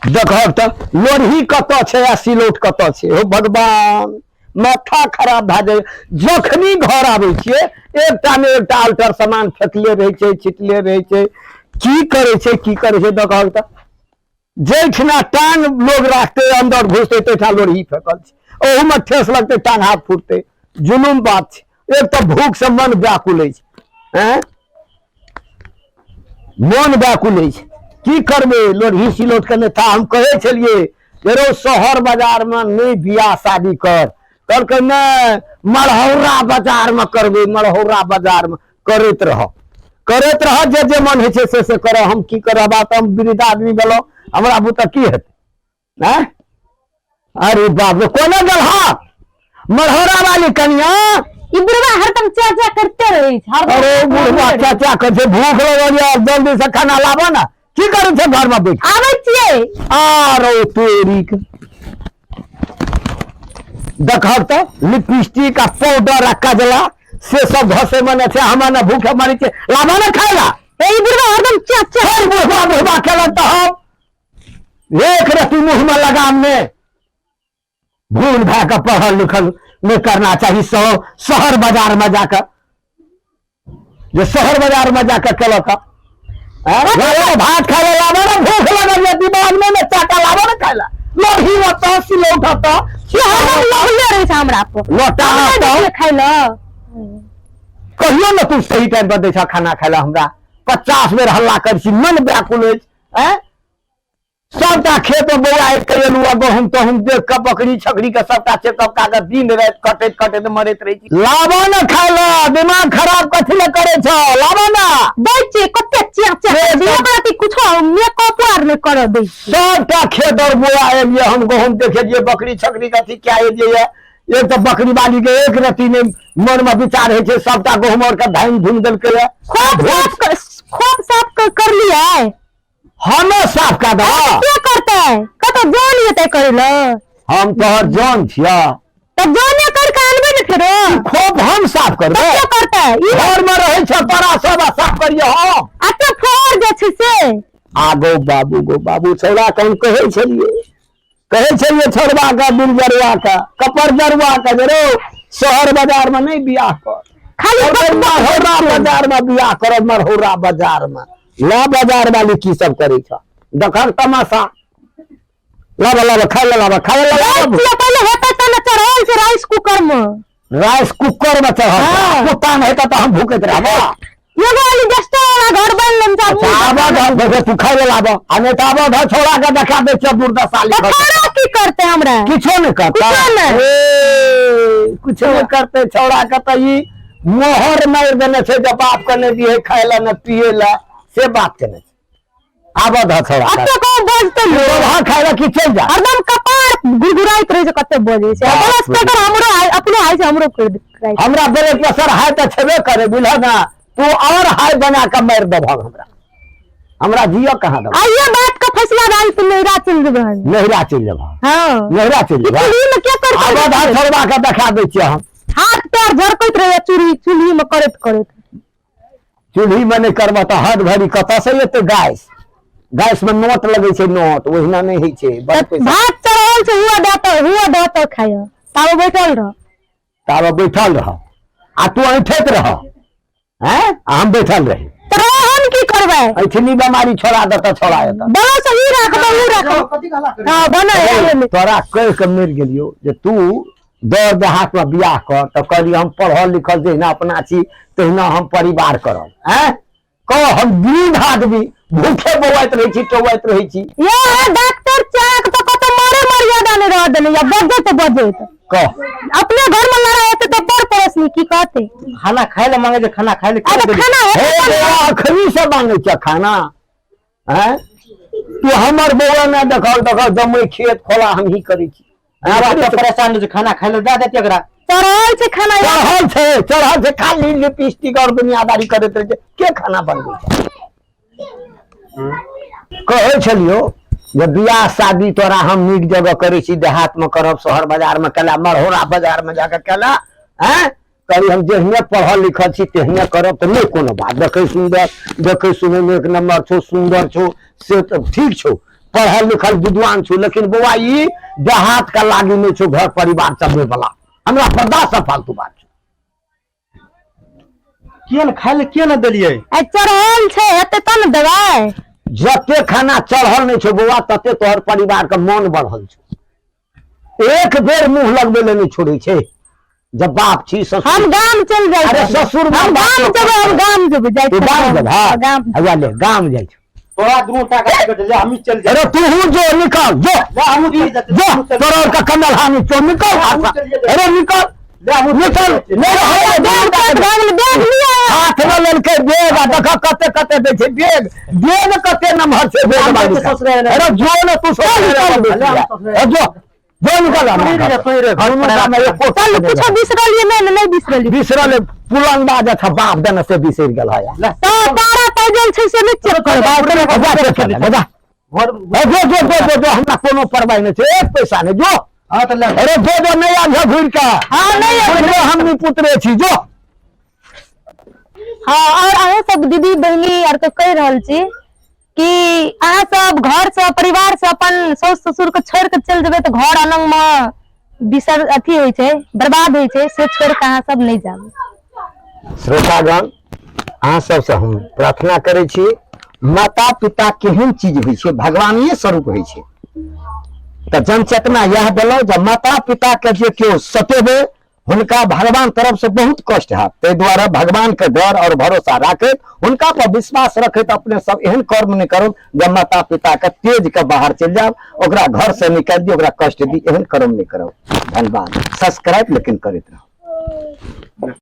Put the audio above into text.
देखहक तऽ लोरही कतऽ छै आ सिलौट कतऽ छै। हो भगवान, माथा खराब भए जाइ। जखनी घर आबै छियै एकटा ने एकटा अल्टर सामान फेकले रहै छै, छिटले रहै छै। की करै छै, की करै छै? देखहक तऽ जाहिठिना टांग लोग राखतै, अंदर घुसतै, तहिठा लोरही फेकल छै। ओहूमे ठेस लगतै, टांग हाथ फूटतै। जुलुम बात छै। एक तऽ भूख से मन व्याकुल अछि, आँय, मन व्याकुल अछि। की करबै? लोरही सिलौट के नहि था। हम कहै छलियै जे रौ, शहर बाजारमे नहि बियाह शादी कर। कहलकै नहि, मरहौरा बाजारमे करबै। मरहौरा बाजारमे करैत रह, करैत रह, जे जे मन होइ छै से से करह। हम की करब? तऽ हम वृद्ध आदमी भेलहुँ, हमरा बुते की हेतै? आँय, अरे बाप रे, कोना गेलह मरहौरा वाली कनिया? ई बुढ़वा हरदम चा चा करते रहै छै हरदम। अरे बुढ़वा चाचा कहै छै, भूख लगल यऽ, जल्दी से खाना लाबऽ ने। की करै छै घरमे बैठ? आबै छियै। आरो तोरी के देखब तऽ लिपस्टिक आ पाउडर आ कजला से सब घसे मने छै। हमरा ने भूखे मरै छै, लाबऽ ने खाय ला। ए, ई बुढ़वा हरदम चा चा। फेर बुढ़वा बुढ़वा केलक तऽ हम एक रति मुँहमे लगाम ने। भूल भए कऽ पढ़ल लिखल नहि करना चाही। शहर बाजारमे जाकऽ जे शहर बाजारमे जाकऽ केलक। भात खाय लए लाबऽ ने, भूख लगल यऽ, दिमागमे ने चाटा, लाबऽ ने खाय लए। लोही ओतऽ, सिलौट ओतऽ। हरदम लोहले रहै छै हमरा पर। लोटा हमरा ओतऽ। दैतियै खाय लए। कहियो ने तू सही टाइम पर दै छह खाना खाय लए। हमरा 50 बेर हल्ला करै छी, मन व्याकुल अछि। आँय, सबटा खेत में बौआ के एलू आ गहूम तहूम देख के, बकरी छकरी के सबटा चेकअप कए के दिन राति कटैत कटैत मरैत रहै छी। लाबऽ ने खाय लए, दिमाग खराब कथी लए करै छह? लाबऽ ने। दै छियै, कते चा चा से करै छै। सब एक रति कुछो मेकअपो आर नहि करऽ दै छियै। सबटा खेत और बौआ एलियै हम, गहूम देखेलियै, बकरी छकरी के अथी कए एलियै ये। एक तऽ बकरी वाली के एक रति नहि मन में विचार होइ छै, सबटा गहूम और के धानि धुनि देलकै ये। खोप साफ कर, खोप साफ करलियै? हमे साफ कऽ देबऽ। के करतै? कतौ जन एतै करै लए? हम तोहर जन छियऽ। तऽ जने कर के आनबै ने फेरो। खोप हम साफ करबै? के करतै ई? घर में रहै छ तोरा सब आ साफ करियै हम? अते फोड़ जे छै से। आगो बाबू गो बाबू, छौड़ा के हम कहै छलियै, कहै छलियै छोड़बा के, बिल जरुआ के, कपर जरुआ के, जे रौ शहर बाजार में नहि बियाह कर। खाली कहलकै, मरहौरा बाजार में बियाह करब, मरहौरा बाजार में। ला, बाजार वाली की सब करै छ देखक तमाशा। लाबा लाबा, खाय ला लाबा, खाय ला लाबा। पहिले हेतै तऽ ने, चढ़ल छै राइस कुकर में। राइस कुकर में चढ़ल छै। हाँ। कुत्ता नहि हेतै तऽ हम भूखैत रहबो। एगो वाली गेस्टो वाला घर बन लेम सब। अच्छा, आबऽ घर देखो, तू खाय ला लाबऽ आ नहि तऽ आबऽ घर, छोड़ा के देखा दै छियै दुर्दशा लिखल। छोड़ा की करते हमरा? किछो नहि करतै। किछो नहि। ए, किछो नहि करतै। छौड़ा के तऽ ई मोहर मारि देने छै जे बाप के नहि दिहे खाय लए नहि पिए लए, से बात केने छै। आबऽ धऽ छौड़ा के। अते कहो बजते लोग। तोरा खाय लए की चलि जा। हरदम कपार गुड़गुड़ाइत रहे छै, कते बजै छै। बाप ब्लड रे। प्रेशर हमरो हाई, अपनो हाई छै, हमरो कर कराइ छै। हमरा ब्लड प्रेशर हाई तऽ छेबे करे, बुझल ने? तू और हाई बना के मारि देबहक हमरा, हमरा जियो कहाँ देबह? आइए बात के फैसला भेल तऽ नैहरा चलि जेबै हम। नैहरा चलि जेबह? हाँ। नैहरा चलि ई जेबह? चूल्ही में के करतै? आबऽ धऽ छोड़बा के देखा दै छियै हम। हाथ पैर झरकैत रहै चूल्ही चूल्ही में करैत करैत। चूल्ही में नहि करबह तऽ हद भरि कतऽ से एतै गैस? गैस में नोट लगै छै, नोट ओहिना नहि होइ छै। बड़ पैसा। भात चढ़ल छै, हुआ दऽ तऽ, हुआ दऽ तऽ खाय, ताबे बैठल रह। ताबे बैठल रह आ तू ऐठैत रह हैं आ हम बैठल रही। तऽ हम की करबै? ऐठनी बेमारी छोड़ा देतऽ, छोड़ा एतऽ। बड़ा सही राखबै, उ राखबै। कथी कहला करी? हाँ, बनै। तोरा कहि कऽ मरि गेलियौ जे तू दौड़ देहात में बियाह कर, तऽ कहलियै हम पढ़ल लिखल जहिना अपना छी तहिना हम परिवार करब। आँय कह, हम वृद्ध आदमी भूखे बौआइत रहै छी, टौआइत रहै छी। ये डॉक्टर चाक तो कतो मारे मर्यादा नहीं रह देने या बजैत बजैत। कह। अपने घर में लड़ाई होते तो पर पड़ोसनी की कहते? खाना खाय ले मांगे छै, खाना खाय ले। अरे खाना हे होते तब बौआ, अखनी से मांगे छै खाना? आँय तू हमर बौआ नहि देखल, देखल जमै खेत खोला हमही करै छी। आब तऽ परेशान छै, खाना खाय ले दए देती एकरा। चढ़ल छै खाना। चढ़ल छै, चढ़ल छै। खाली लिपस्टिक और दुनियादारी करैत रहै छै। के खाना बनबै छै? कहै छलियौ जे बियाह शादी तोरा हम नीक जगह करै छी, देहातमे करब, शहर बाजारमे केला, मरहोरा बाजारमे जाकऽ केला? आँय कहली हम जेहने पढ़ल लिखल छी तेहने करब तऽ नहि कोनो बात। देखै सुन्दर, देखै सुनैमे एक नम्बर छौ, सुन्दर छौ, से तऽ ठीक छौ। पढ़ल लिखल विद्वान छौ, लेकिन बौआ ई देहात के लागी नहीं छौ घर परिवार चलबै वाला। हमरा बर्दाश्त से फालतू बात छौ। किया ने खाय ले किया ने देलियै? आ चढ़ल छै हेतै तब ने देबै। जते खाना चढ़ल नहीं छौ बौआ तते तोहर परिवार के मन बढ़ल छौ। एक बेर मुंह लगबै ले नहीं छोड़ै छै। जब बाप छी ससुर, हम गाम चल जाइ। अरे ससुर हम बाप गाम जेबै, हम गाम जेबै, जाइ तू छियै गाम जेबह? हाँ, गाम। हैया ले गाम जाइ छौ। तोरा दुनू टाका टिकट ले, हमही चल अरे जाए। तू जो निकल जो, ले हमहूँ चल जाते, जो हमहूँ चल। तोरा और का कमल हानि चो, निकल हमहूँ हाथ से। चल जेबै। अरे निकल ले हमहूँ चल निकल जाते। नहीं रहे, बैग पैक भए गेलै, बैग लिअ। हाथ में लेलकै बैग आ देख कते कते दै छै बैग, बैग कते नम्हर छै बैग हम वाली तऽ का। ससुराल रहै। अरे जो ने तू ससुराल ले, हम ससुराल। जो जो निकल हमरा तोही रे, घर से। तोही रे, घर दुनू पर गाम में एको चल कुछो बिसरलियै नहि ने, नहि बिसरलियै। बिसरल पुलंगा जथा बाप देने से बिसरि गेल है। ले तऽ तारा पैजल छै से नहि चेक करबै? जा चेक कर ले, जा। घर। ए, जो जो जो जो जो, हमरा कोनो परवाह नहि छै, एक पैसा नहि, जो। हाँ तऽ ले। अरे जो जो, नहि आबिह घुरि कऽ। हाँ, नहि अबै। बुझलो हमनी पुत्रे छी, जो। हाँ, और अहूँ सब दीदी बहिनी आर के कहि रहल छी कि अहाँ सब घर से परिवार से अपन साउस ससुर के छोड़ के चलि जेबै तऽ घर आनंद में बिसर अथी होइ छै, बर्बाद होइ छै, से छोड़ के अहाँ सब नहि जाबू। श्रोतागण, अहाँ सबसँ हम प्रार्थना करै छी, माता पिता केहन चीज होइ छै, भगवानिये स्वरूप होइ छै। तऽ जनचेतना इएह देलहुँ जे माता पिता के जे केओ सतेबै हुनका भगवान तरफ से बहुत कष्ट हैत। ताहि दुआरे भगवान के डर और भरोसा राखैत, हुनका पर विश्वास रखैत अपने सब एहन कर्म नहि करू जे माता पिता के तेज के बाहर चलि जायब, ओकरा घर से निकालि दी, ओकरा कष्ट दी, एहन कर्म नहि करब। धन्यवाद। सब्सक्राइब लेकिन करैत रहू।